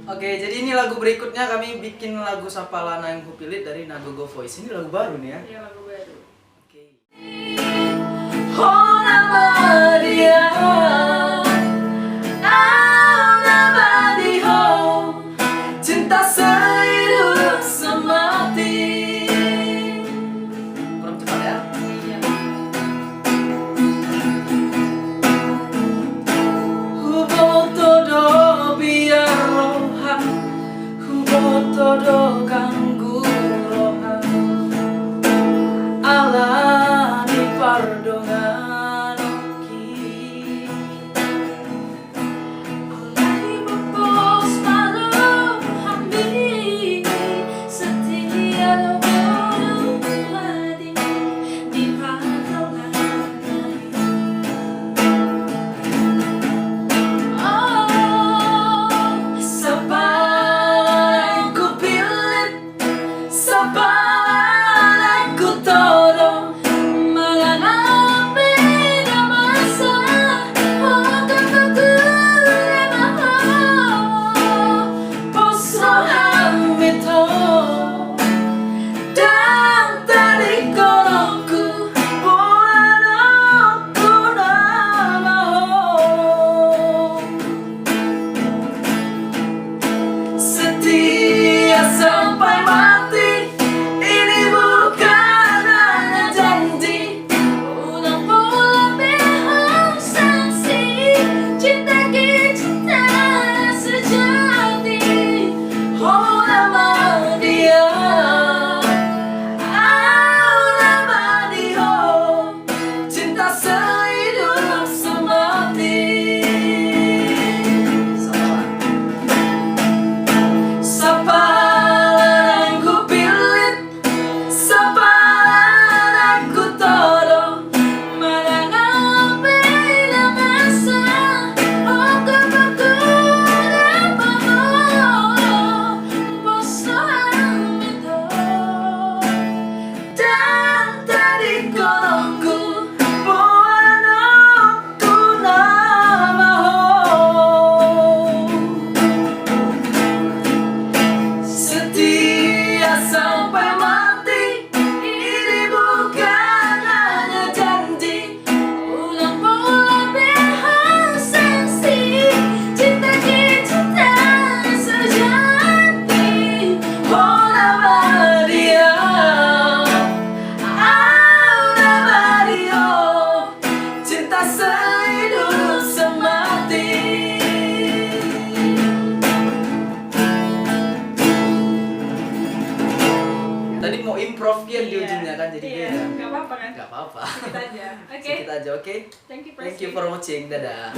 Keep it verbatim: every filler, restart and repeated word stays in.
Oke, jadi ini lagu berikutnya, kami bikin lagu Sapa Ala Naeng Hupillit dari Nagogo Voice. Ini lagu baru nih ya. Iya, lagu baru. Oke. Ho nama dia, au nama di ho, cinta sehidup semati. Kurang cepat ya. Iya. Huboto do biar roha, huboto do ganggu roha, ala ni pardonganonki. Alai mapos ma rohami, setia do boru lading di pardongan. Oh, Sapa Ala Naeng Hupillit, Sapa Ala Naeng Hutodo, manang aha pe na masa, ho goarhu ma ho, pos rohami tu ho, ndang tadingkononku boanonku nama ho. Setia sampai mati, ini bukan hanya janji. Unang pola be ho sangsi, cinta ki cinta sejati. Ho nama dia, au nama di ho, cinta sehidup semati. Sapa Ala Naeng Hupillit, Sapa Ala Naeng Hutodo, manang aha pe na masa, ho goarhu ma ho, pos rohami tu ho, ndang tadingkononku boanonku nama ho. Setia sampai mati, ini bukan hanya janji. Unang pola be ho sangsi, cinta ki cinta sejati. Ho nama dia, au nama di ho, cinta sehidup semati. Tadi mau improv dia di ujungnya kan, jadi beda. Iya, nggak apa-apa kan? Nggak apa-apa. Sedikit aja. Oke. Sedikit aja, oke? Thank you for watching. Dadah.